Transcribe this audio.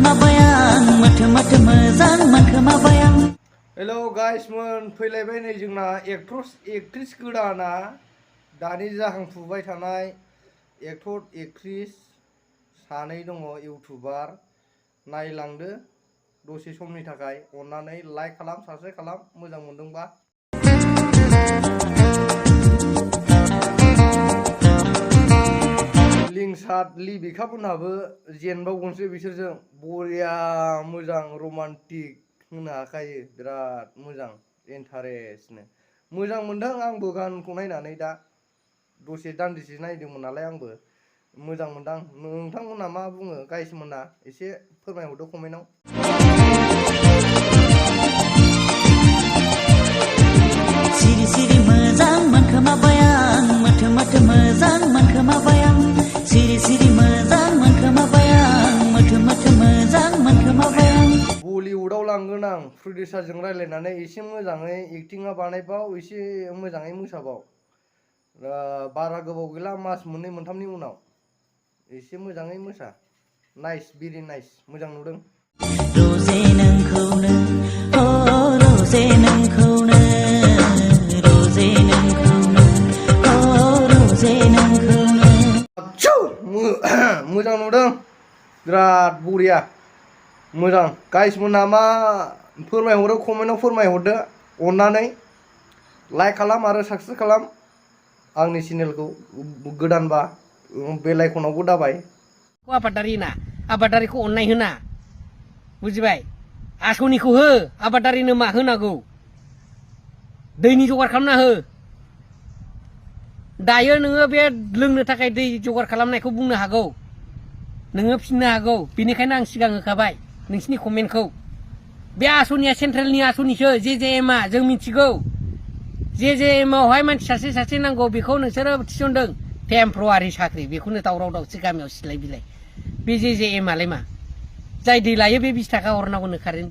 मोनखोमाबाय आं माथो माथो मोजां मोनखोमाबाय आं। हेलौ गाइस मोन फैलायबाय नै जोंना एक्ट्रेस गोदाना दानि जाखांफुबाय थानाय एक्टर एक्ट्रेस सानै दङ इउटुबार नायलांदो दसे समनि थाखाय अन्नानै लाइक खालाम साबस्क्राइब खालाम मोजां मोनदोंबा। लिंसार लिबिकामोनहाबो जेनबावगोनसो बिसोरजों बरिया मोजां रमान्टिक होनो हाखायो बिराद मोजां इन्टारेस्टनो मोजां मोनदों आंबो गानखौ नायनानै दा दसे दान्दिसे नायदोंमोन नालाय आंबो मोजां मोनदां। नोंथांमोना मा बुङो गाइस मोना एसे फोरमायहरदो कमेन्टआव। सिरि सिरि मोजां मोनखोमाबाय आं माथो माथो मोजां मोनखोमाबाय आं। सिरि सिरि मोजां मोनखोमाबाय आं माथो माथो मोजां मोनखोमाबाय आं। बलिउडआव लांगोन आं प्रडिउसारजों रायलायनानै एसे मोजाङै एक्टिंआ बानायबाव एसे मोजाङै मोसाबाव बारा गोबाव गैला मास मोननै मोनथामनि उनाव एसे मोजाङै मोसा नाइस भेरि नाइस मोजां नुदों। रजे नोंखौनो अ रजे नोंखौनो रजे नोंखौनो अ रजे नोंखौनो मोजां नुदों बिराद बरिया मोजां। गाइस मोना मा फोरमायहरो कमेन्टआव फोरमायहरदो अन्नानै लाइक खालाम आरो साबस्क्राइब खालाम आंनि चेनेलखौ गोदानबा बेल आइकनावबो दाबाय। आबादारि ना आबादारिखौ अननाय होना बुजिबाय आसनिखौ हो आबादारिनो मा होनांगौ दैनि जगार खालामना हो। दायो नोङो बे लोंनो थाखाय दै जगार खालामनायखौ बुंनो हागौ नोङो फिननो हागौ बेनिखायनो आं सिगां होखाबाय नोंसिनि कमेन्टखौ। बे आसनिया सेन्ट्रेलनि आसनिसो जेजेएमआ जों मिथिगौ जेजेएमआवहाय मानसि सासे सासे नांगौ बेखौ नोंसोरो थिसनदों टेम्परारि साख्रि बेखौनो दावराव दावसि गामियाव सिलाय बिलाय बे जेजेएमआलाय मा जाय दै लायो बे 20 थाखा हरनांगौनो कारेन्ट